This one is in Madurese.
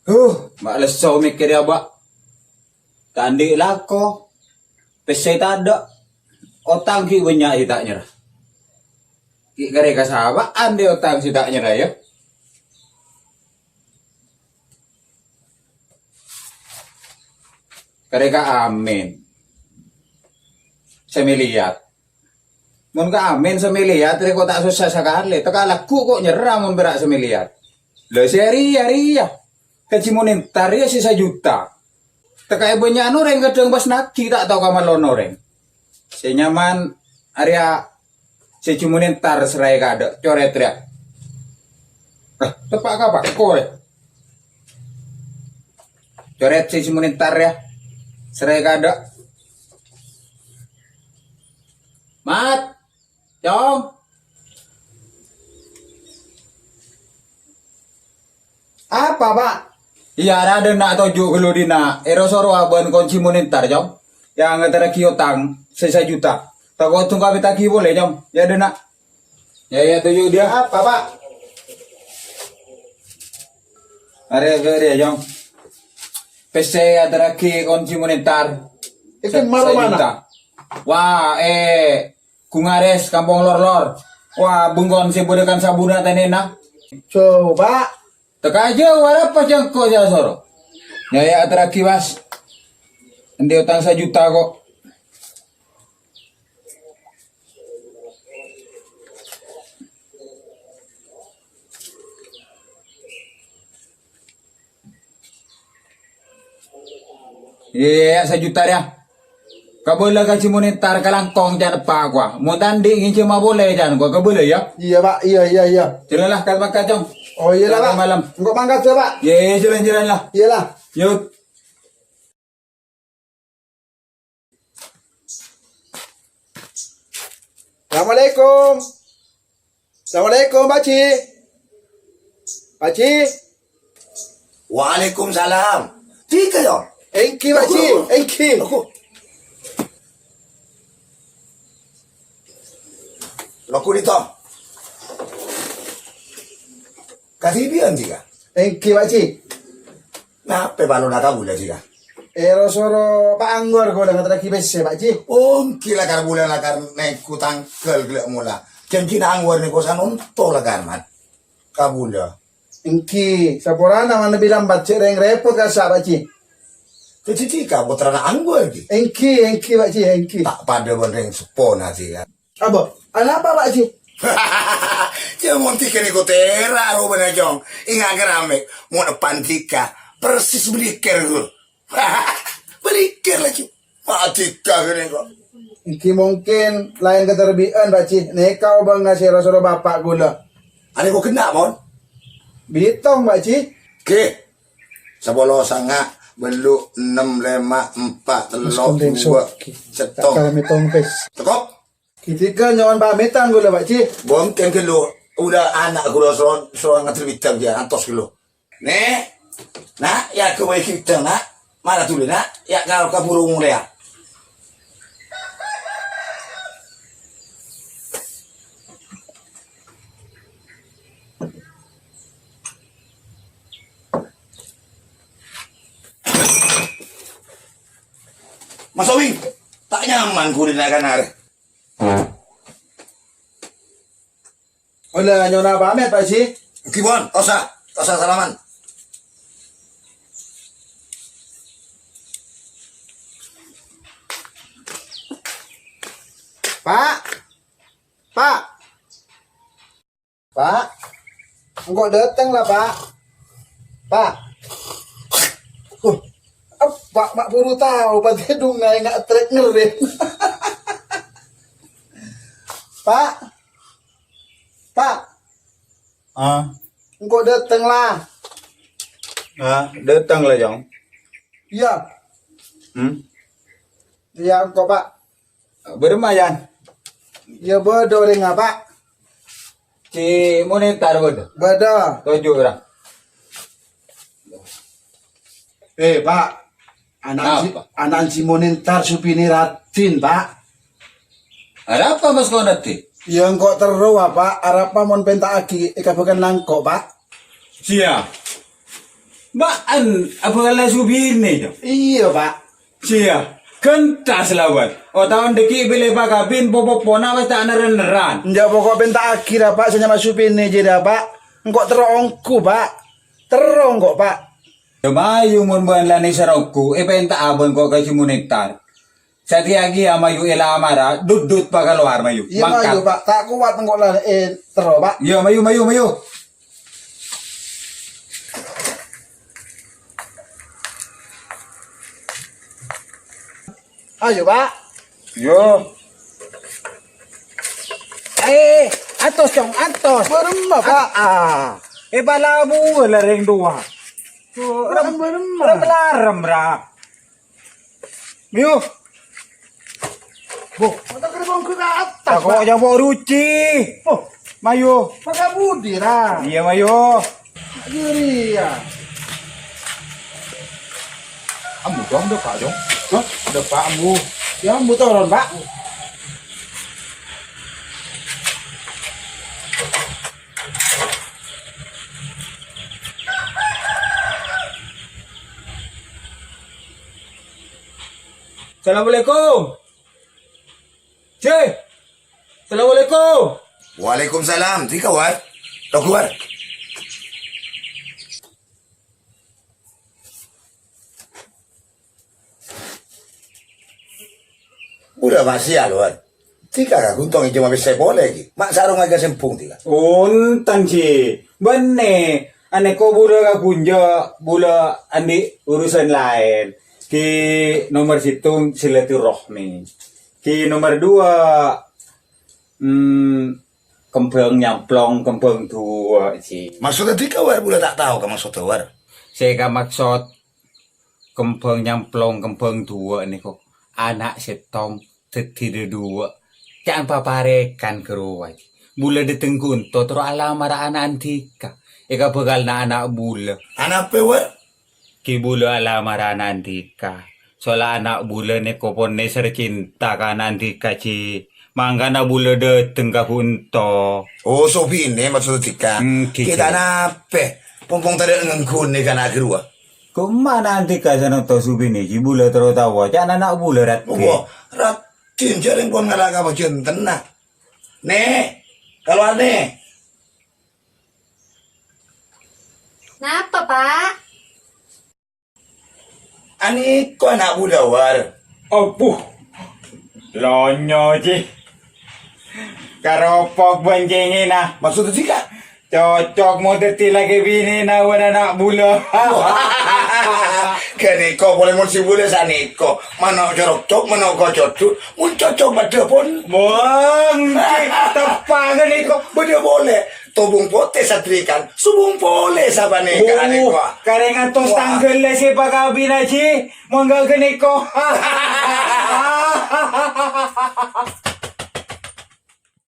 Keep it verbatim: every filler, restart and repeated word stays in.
Huh, ma' lesso mèkkèrè, Aba'. Ta' andi' lako. Pèssè tadâ'. Otang ghi' bânnya' sè ta' nyerra. Ghi' karè kasabâ'ân dâ' otang sè ta' nyerra, yâ. Karè ka Amin. Samèlèyat. Mon ka Amin samèlèyat rè ko' ta' sossa sakalè, tèka lagghu' ko' nyerra mon pèra' samèlèyat. La sè rèya, rèya. Ka Haji Monentar rèya sè sajuta. Tèka è bânnya'an orèng kadhâng pas naghi ta' tao kamallona orèng. Sè nyaman arèya sè Haji Monentar serraè kadâ', corèt rèya. Eh, teppa' ka apa? Korè. Corèt sè Haji Monentar rèya. Serraè kadâ'. Mat. Cong. Apa, Pa'? Iyâ, arèya dâ' enna' toju' ghâllu dinna'. Èro-soro abân konci Monentar, Cong. Yâ, ngaterraghi otang sè sajuta. Tako' tungka pètaghi polè, Cong. Yâ, dâ' enna'. Yâ, yâ, toju' dia. Apa, Pa'? Arèya, arèya, Cong. Pèssè aterraghi konci Monentar. Iki sa-, maro mana? Sajuta. Wah, eh, Gungares, Kampong Lor-Lor. Wah, bengkon sè bâdâ kan sabuna tanèna. Coba. Tèka jâu, arapa jângko sè asoro. Yâ, yâ, aterraghi, Mas. Endi otang sajuta kok. Iyâ, iyâ, iyâ, sajuta rèya. Kabâlâ ka Haji Monentar kalangkong can eppa' kowa. Mon ta' andi' ngènjhâma polè can kowa, kabâlâ, yâ? Iyâ, Pa'. Iyâ, iyâ, iyâ. Jhâlân la, ka mangkat, Cong. Oh, iyâ la, Pa'. Malem. Engko' mangkat, yâ, Pa'. Iyâ, iyâ, jhâlân, jhâlân la. Iyâ la. Yuk. Assalamualaikum. Assalamualaikum, Pak Ji. Pak Ji. Waalaikumsalam. Dhika, yâ? Èngghi, Pak Ji. Èngghi. Aku. Loko dito. Kadhibi'ân, dhika? Èngghi, Pak Ji. Napè palona ka bulâ, dhika? Èro-soro Pak Anggor kaulâ ngaterraghi pèssè, Pak Ji. Oh, èngghi lakar bulâ lakar nèngghu tangghâl ghellâ' mola. Jhânjhina Anggor nèko sanonto lakar, Man. Ka bulâ. Èngghi, saporana manabi lambat cè' rèng rèpot kassa', Pak Ji. Dhâddhi dhika pottrana Anggor, ghi? Èngghi, èngghi, Pak Ji, èngghi. Ta' padâ bân rèng seppona, dhika. Apa? Anapa, Pak Ji? Jhâ' mon dhika nèko tèra' robâna, Cong. Ènga' ghâramè, mon eppa' dhika, persis bâlikkèr, ghu. Bâlikkèr laju. Padika kènè kok. Èngghi mungkin laèn katerbi'ân, Pak Ji. Nèka obângnga sè èro-soro bapa' kaulâ. Anè kok ghenna', Mon? Bitong, Pak Ji. Ghi. Sapolo, sanga', bâllu', ennem, lèma', empa', tello', duwâ', sèttong. Cokop. Ghâ' dhika nyo'on pamètan kaulâ, Pak Ji. Bhunten ghâllu, kaulâ ana' kaulâ sowan, sowan ngater bidang, yâ, antos ghâllu. Nè', Na', yâ, ghâbây ghidhâng, Na'. Mara dhuli, Na', yâ, karo kabhuru molèya. Mas Owing, ta' nyaman ghulina kan arè. Kaulâ nyo'ona pamèt, Pak Ji. Èngghi, Mon, ta' osa, ta' osa salaman. Pak, Pak. Pak, engko' dâteng la, Pak. Pak. Uh, Pak, ma' buru tao, pantè dhungnga enga' trèk ngerrèm. Pak. Pak. Ah. Engko' dâteng la. Ah, dâteng la, Jong. Iyâ. Hmm? Iyâ, engko', Pak. Bâdâ mayan. Iyâ, bâdâ orèngnga, Pak. Si Monentar bâdâ? Bâdâ. Toju' ra. Eh, Pak. Anan si, apa? Anan si Monentar supine raddhin, Pak. Arapa mas konati? Iyâ, engko' terro, Pak. Arapa mon penta'aghi èkabâghân langko', Pak? Siya. Bâ'ân abhâkalla subinè, Jo? Iyâ, Pa'. Sèya, ghântas la, Wan. Otabâ dhâggi' bilâ èpakabin, po-popona wis ta' ner-enneran. Enjâ', pokok pènta'aghi, ra, Pa', sè nyama subinè jârèya, Pa'. Engko' terro ongghu, Pa'. Terro engko', Pa'. Yâ, mayu mon bâ'ân la nèser ongghu, èpènta'a bân engko' ka Haji Munètar. Satèya kèya mayu èlamara, dudut pakalowar mayu. Iyâ, mayu, Pa'. Ta' kowat engko' la, eh, terro, Pa'. Iyâ, mayu, mayu, mayu. Ayo, Pa'. Yo. Eh, antos, Cong, antos. Bârâmma, Pa'? Ah, ah. Eh, bâlâ buwâ la rèng towa. Bârâmma, bârâmma. Larem, larem, ra. Mayu. Bu, mata gerbong ke atas, Tako' Pak. Jabo ruci. Bu. Mayu. Pakai budi, Ra. Iya, mayu. Iya. Ambu dong, udah, Pak, dong. Hah? Udah, Pak, ambu. Ya, ambu turun, Pak. Assalamualaikum. Cè. Assalamualaikum. Waalaikumsalam. Dhika, War. Toko, War. Bula masih, War. Dhika ka Gunto ngènjhâm pèssè polè, ghi. Ma' sarong aga sembung, dhika. Ontan, Cè. Bânnè. Anèko bula ka Gunto, bula andi' urusan laèn. Ghi nomer sèttong silaturahmi. Ghi nomer dua, hmm, kembhâng nyamplong, kembhâng duwâ', Cè. Maksudda dhika, War, bula ta' tao ka maksudda, War. Sè èkamaksod kembhâng nyamplong, kembhâng duwâ' nèko ana' sèttong dhâddhi dhâduwâ'. Ca'na paparèkan ghâruwa, Cè. Bula dâteng Gunto terro alamara ana' Andika. Èkabhâkalla ana' bula. Ana' apa, War? Ghi bula alamara ana' Andika. Sola ana' bula nèko pon nèser cinta ka ana' Andika, Cè. Mangkana bula dâteng ka Gunto. Oh, sobinè maksudda dhika. Hmm, ghi, Cè. Kita nape? Pompong tadâ' ngangghunè ka ana' ghâruwa. Kemma ana' Andika sè nonto sobinè, Cè, bula terro taowa. Ca'na ana' bula raddhin. Wah, raddhin jhâ' rèng pon ngala' ka bâjântenna. Nè, kalowar, Nè. Napa, Pa'? Anèko ana' bula, War. Opo. Lonyo, Cè. Karopok bân cèngèna. Maksudda dhika? Cocok mo dhâddhi lakè binèna bân ana' bula. Ghânèko polè mon sè bula sanèko. Mano' corok-cok, mano' kocodhut. Mon cocok padâ pon. Bâng, Cè. Teppa' ghânèko. Bâdâ polè. Tobung potè satrikan, sobung polè sapanèka. Oh, anèko. Karè ngantos tangghâllâ sè pakabina, Cè. Mangga ghânèko.